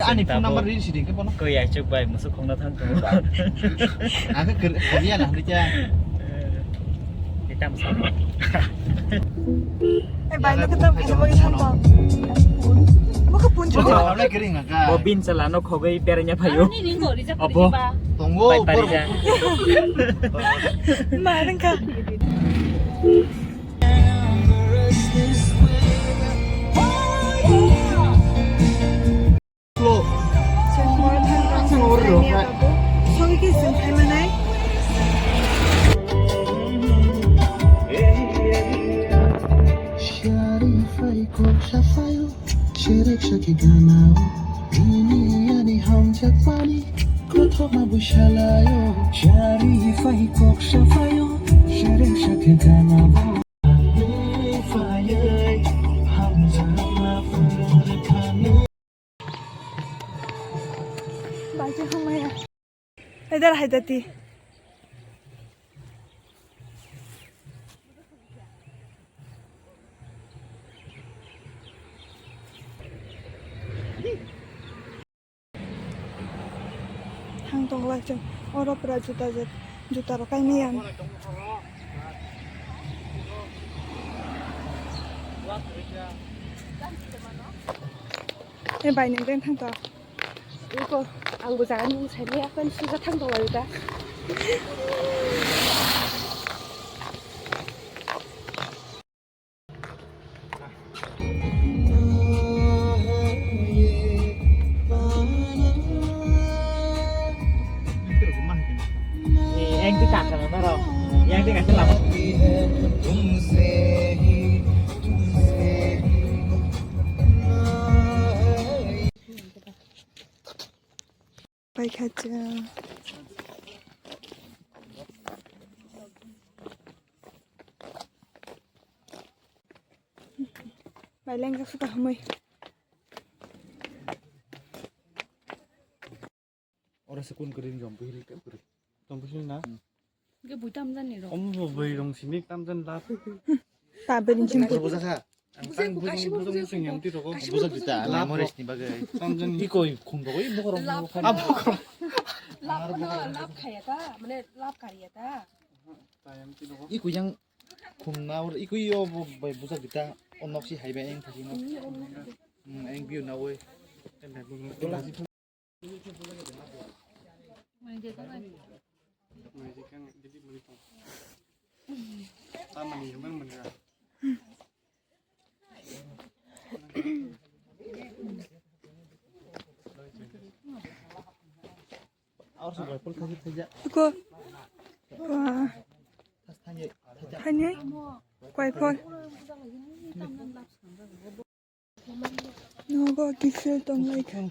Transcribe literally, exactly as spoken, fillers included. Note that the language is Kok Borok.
Ani phone number reel siding ke bono. Koi ai chuk bai musu khongna thang tongo. Ang ke kor-, koriya na hande kya. Itam sa. Eh, bai, no, kita, kita bagi santong. Mo ka punchuk. Mo ka punchuk. Bo bin chala no khogoi berenya phayo. Obo. Tongo, bai, pari ja. Ma, nang ka. Chwng hor thang tong chwng thangya babu. Sogwi khe chwng thaimanai. Sharifai kok safayo, cherek saki ganao. Ini ani hamjak pani, kothoma busalayo. Sharifai kok safayo, cherek saki ganao. Baji hamaya. Idhar hai jati. Thang tong lai chwng. Oro pura juta jet, juta rok kaimaya. E bai, neng den thang to. Iko, ang bo jaga ni sai ya kan suja thang to lai ta. Yang di kacang mana ro? Yang di kacang lama. Paikhacha. Baileng jak suka hamui. Ora sekun kering jom pihil ke kering. Jom pihil na. Ge bui tam jani ro. Om bo bui rong sini tam jan lap. Ta beri jim. Bo jasa. Ang tang bujung bujung sing yang ti roko. Bujak juta, memories ni bagwi. Tam jan ikoi khum roko, i bokorong. Lap khaya ta, mane lap khaya ta. Ikoi yang khum na or ikoi yo bo bai bujak juta, onok si hai bai eng thagi no. Hmm, eng biu na oi. Iko. Wah. Thani. Koi phone. Nogo kisa tong lai kha.